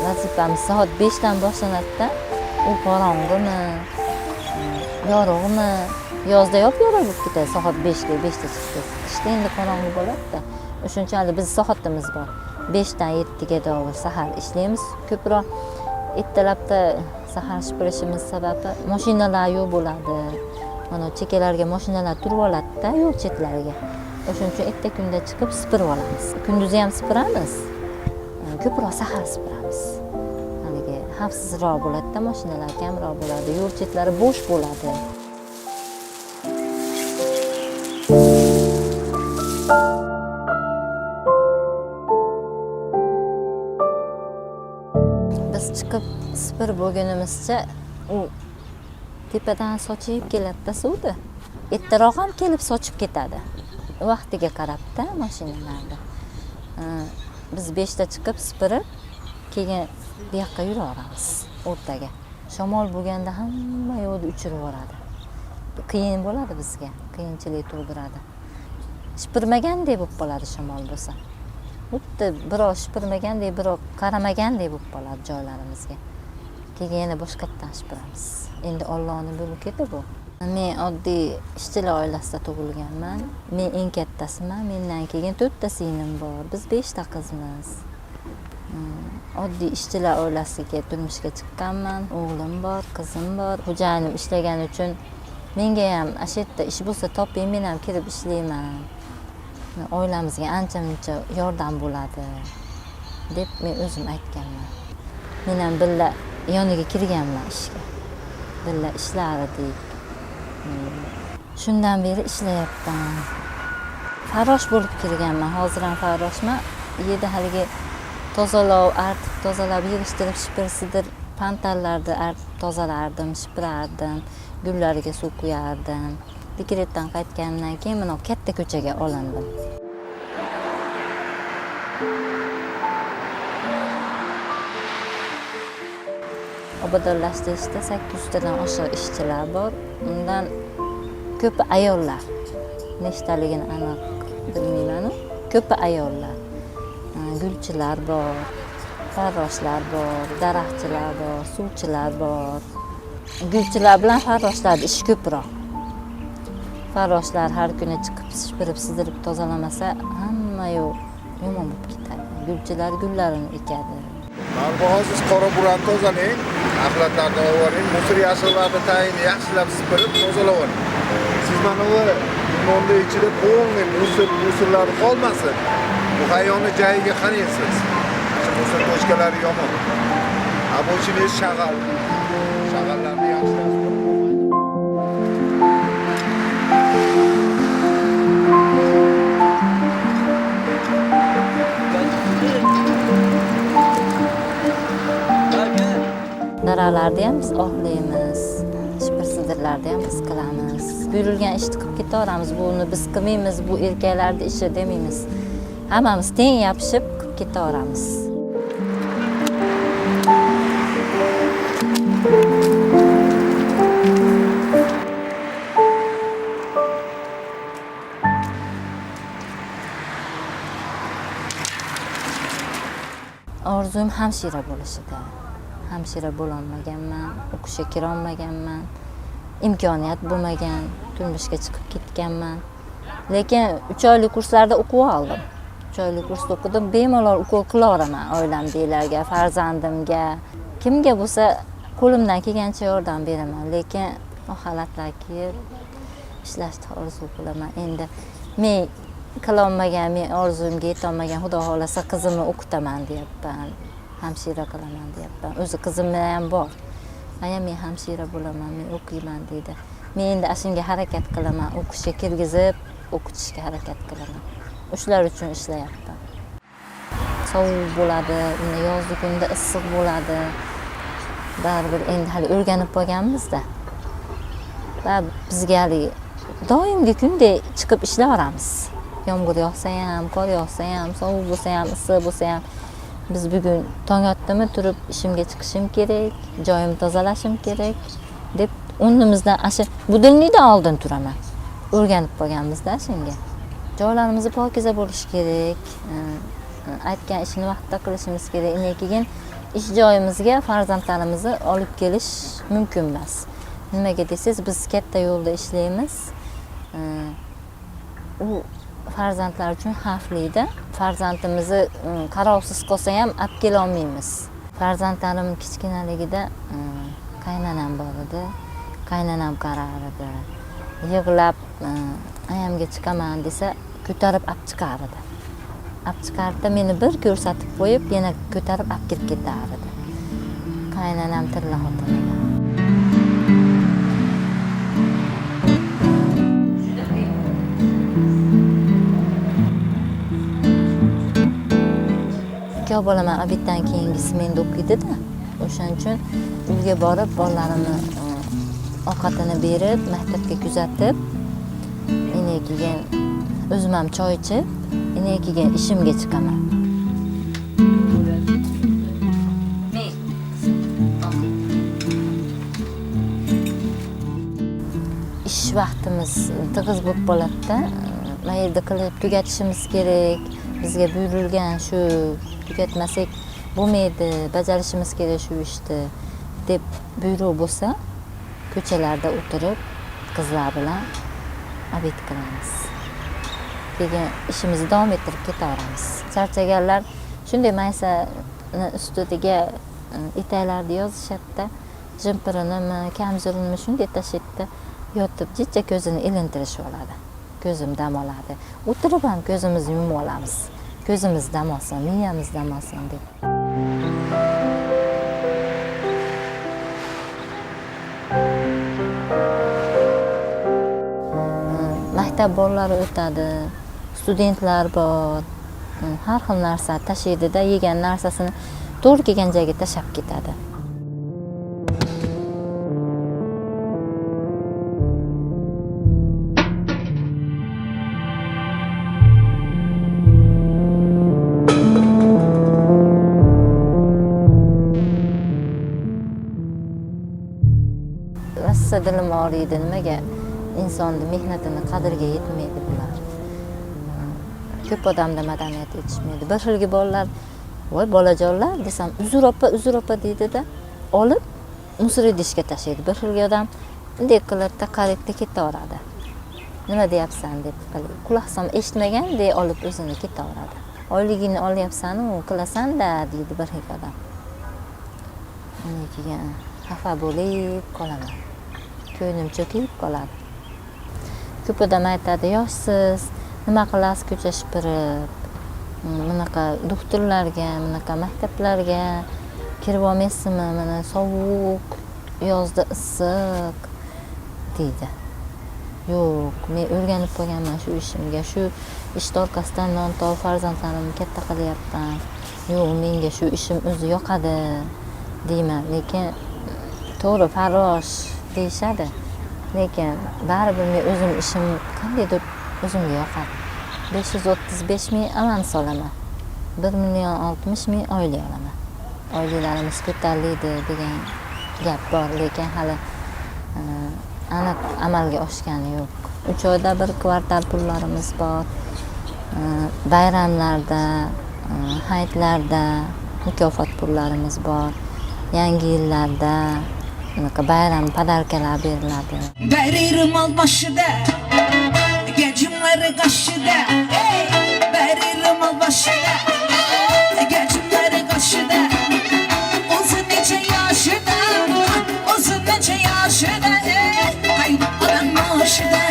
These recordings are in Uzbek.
Vazifamiz soat 5 dan boshlanadi-da, u qorong'imi, yorug'mi, yozda yop-yorug' bo'lib ketadi soat 5 ga, 5 da chiqib ketsa. Qishda endi qorong'u bo'ladi-da. O'shuning uchun hali biz soatimiz bor. 5 dan 7 ga dovur sahar ishlaymiz ko'proq. Ertalabda sahar shipirishimiz sababi mashinalar yo'q bo'ladi. Mana chekkalarga mashinalar turib oladi-da, yo'l chetlariga. O'shuning uchun erta kunda chiqib sipirib olamiz. Kunduzi ham sipiramiz. Ko'proq sahar sipiramiz. Haligi xavfsizroq bo'ladi-da, mashinalar kamroq bo'ladi, yo'l chetlari bo'sh bo'ladi. Biz chiqib sipirib bo'lgunimizcha u tepadan sochib keladi-da suvni. Ertaroq ham kelib sochib ketadi. Vaqtiga qarab-da mashinalarda. Biz 5 da chiqib sipirib, keyin bu yoqqa yuraveramiz o'rtaga. Shamol bo'lganda hamma yo'lni uchirib yuboradi. Qiyin bo'ladi bizga, qiyinchilik tug'diradi. Shipirmagandek bo'lib qoladi shamol bo'lsa. Xuddi birov shipirmagandek, birov qaramagandek bo'lib qoladi joylarimizga. Keyin yana boshqatdan shipiramiz. Endi Allohning buyrug'i bu. Men oddiy ishchilar oilasida tug'ilganman. Men eng kattasiman. Mendan keyin 4 ta singlim bor. Biz 5 ta qizmiz. Oddiy ishchilar oilasiga turmushga chiqqanman. O'g'lim bor, qizim bor. Xo'jayinim ishlagani uchun menga ham ashu yerda ish bo'lsa toping, men ham kirib ishlayman. Oilamizga ancha-muncha yordam bo'ladi deb men o'zim aytganman. Men ham birga yoniga kirganman ishga. Birga ishlardik. Shundan beri ishlayapman. Farrosh bo'lib kirganman. Hozir ham farroshman. Yerda haligi tozalov, artib tozalab, yig'ishtirib, shipir-sidir pantallarni artib tozalardim, shipirardim, gullariga suv quyardim. Dekretdan qaytganimdan keyin mana katta ko'chaga olindim. Obodonlashtirishda 800 tadan oshiq ishchilar bor. Undan ko'pi ayollar. Nechtaligini aniq bilmayman-u, ko'pi ayollar. Gulchilar bor, farroshlar bor, daraxtchilar bor, suvchilar bor. Gulchilar bilan farroshlar ishi ko'proq. Farroshlar har kuni chiqib shipirib, sidirib tozalamasa, hamma yo'q yomon bo'lib ketadi. Gulchilar gullarini ekadi. Mana siz qora burani tozalang, axlatlarni olib yuboring, musor yashillarni tagini yaxshilab sipirib tozalab oling. Siz mana bu limonni ichida полный musorlar qolmasin. Bu hayvonni joyiga qarang siz. Shu musor tochkalari yomon. Обочина shag'al. Shag'allarni yaxshilab sipirib qo'ying. Daraxtlarni ham biz oqlaymiz, shipir-sidirlarni ham biz qilamiz. Buyurilgan ishni qilib ketaveramiz. Buni biz qilmaymiz, bu erkaklarning ishi demaymiz. Hammamiz teng yopishib qilib ketaveramiz. Orzum hamshira bo'lishida. Hamshira bo'lolmaganman, o'qishga kirolmaganman, imkoniyat bo'lmagan, turmushga chiqib ketganman. Lekin 3 oylik kurslarda o'qib oldim. 3 oylik kursda o'qidim, bemalol ukol qilaveraman oilamdagilarga, farzandimga, kimga bo'lsa qo'limdan kelgancha yordam beraman. Lekin xalatlar kiyib ishlashni orzu qilaman. Endi men qilolmagan, men orzumga yetolmagan, Xudo xohlasa qizimni o'qitaman deyapman. Hamshira qilaman deyapman. O'zi qizimda ham bor. Aya men hamshira bo'laman, men o'qiyman deydi. Men endi shunga harakat qilaman, o'qishga kirgizib, o'qitishga harakat qilaman. O'shalar uchun ishlayapman. Sovuq bo'ladi, unda yozgi kunda issiq bo'ladi. Baribir endi hali o'rganib qolganmiz-da. Va bizga hali doimgi kundek chiqib ishlayveramiz. Yomg'ir yog'sa ham, qor yog'sa ham, sovuq bo'lsa ham, issiq bo'lsa ham Biz bugun tong otdimi turib ishimga chiqishim kerak, joyimni tozalashim kerak deb o'rnimizdan asha budilnikdan oldin turaman. O'rganib qolganmizda shunga. Joylarimiz pokiza bo'lishi kerak. Aytgan ishni vaqtida qilishimiz kerak. Undan keyin ish joyimizga farzandlarimizni olib kelish mumkin emas. Nimaga desangiz, biz katta yo'lda ishlaymiz. U farzandlar uchun xavflida. Farzandimizni qarovsiz qolsa ham olib kela olmaymiz. Farzandlarim kichkinaligida qaynonam bor edi. Qaynonam qarar edi. Yig'lab ayamga chiqaman desa, ko'tarib olib chiqar edi. Olib chiqardi, meni bir ko'rsatib qo'yib, yana ko'tarib olib kirib ketar edi. Qaynonam tilla xotin edi. Ikki bolaman obeddan keyingi smenda o'qiydida. O'shaning uchun uyga borib bolalarimni ovqatini berib, maktabga kuzatib, undan keyin o'zim ham choy ichib, undan keyin ishimga chiqaman. Ish vaqtimiz tig'iz bo'lib qoladi-da. Mana yerda qilib tugatishimiz kerak. Bizga buyurilgan shu tugatmasak bo'lmaydi, bajarishimiz kerak shu ishni deb buyruq bo'lsa, ko'chalarda o'tirib qizlar bilan obed qilamiz. Keyin ishimizni davom ettirib ketaveramiz. Charchaganlar shunday maysani ustiga etaklarni yozishadi-da, jimpirinimi, kamzurinimi shunday tashlaydi-da, yotib jicha ko'zini ilintirishib oladi. Ko'zim dam oladi. O'tirib ham ko'zimizni yumib olamiz. Ko'zimiz dam olsin, miyamiz dam olsin deb. Maktab bolalari o'tadi, studentlar bor, har xil narsa tashlaydida, yegan narsasini to'g'ri kelgan joyga tashlab ketadi. Rosa dilim og'riydi, nimaga insonni mehnatini qadriga yetmaydi bular. Ko'p odamda madaniyat yetishmaydi. Bir xilgi bolalar, voy bolajonlar desam, uzr opa, uzr opa deydida, olib musor idishga tashlaydi. Bir xilgi odam bunday qiladida, qaraydi, ketaveradi. Nima deyapsan deb quloq solmay eshitmagandek olib o'zini ketaveradi. Oyligingni olyapsan-u, qilasan-da deydi bir xil odam. Undan keyin xafa bo'lib qolaman. Ko'nglim cho'kib qoladi. Ko'p odam aytadi, yoshsiz, nima qilasiz ko'cha shipirib, bunaqa doktorlarga, bunaqa maktablarga kirib olmaysizmi, mana sovuq, yozda issiq deydi. Yo'q, men o'rganib qolganman shu ishimga, shu ishni orqasidan non topib farzandlarimni katta qilyapman. Yo'q, menga shu ishim o'zi yoqadi deyman, lekin to'g'ri farrosh deyishadi. Lekin baribir men o'zim ishim qandaydir o'zimga yoqadi. 535 ming avans olaman. 1 million 60 ming oylik olaman. Oyliklarimiz ko'tarildi degan gap bor, lekin hali aniq amalga oshgani yo'q. 3 oyda bir kvartal pullarimiz bor. Bayramlarda, hayitlarda mukofot pullarimiz bor. Yangi yillarda bunaqa bayram podarkalar beriladi. Veririm al başıda, gecimleri kaşıda. Ey, veririm al başıda, gecimleri kaşıda. Uzun neçe yaşıda, uzun neçe yaşıda. Ey, kaygı alan başıda,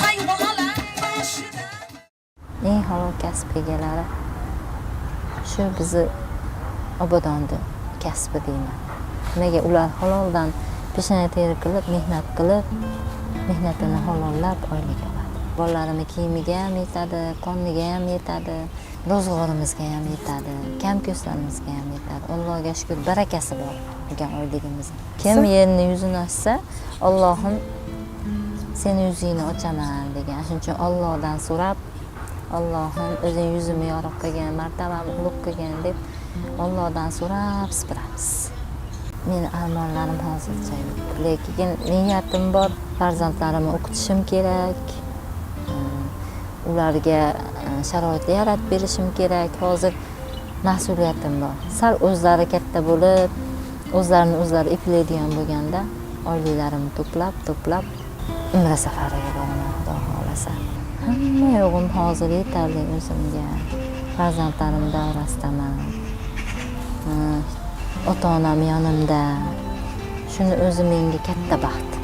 kaygı alan başıda. Eng halol kasb egalari shu bizni Obodonni kasbi deyman. Nimaga ular haloldan peshona teri qilib, mehnat qilib, mehnatini halollab oylik oladi. Bolalarimni kiyimiga ham yetadi, qorniga ham yetadi, ro'zg'orimizga ham yetadi, kam ko'zlarimizga ham yetadi. Allohga shukr, barakasi bor degan oyligimizning. Kim yerni yuzini ochsa, Allohim seni yuzingni ochaman degan. Shuning uchun Allohdan so'rab Allohim, o'zing yuzimni yorug' qilgin, martabamni ulug' qilgin deb Allohdan so'rab supuramiz. Meni armonlarim hozircha yo'q, lekin niyatim bor, farzandlarimni o'qitishim kerak, ularga sharoitni yaratib berishim kerak. Hozir mas'uliyatim bor. Sal o'zlari katta bo'lib, o'zlarini o'zlari eplaydigan bo'lganda, oyliklarimni to'plab to'plab umra safariga boraman, xudo xohlasa. Hamma yo'g'im hozir yetarli o'zimga. Farzandlarim davrasidaman, ota onam yonimda. Shuni o'zi menga katta baxt.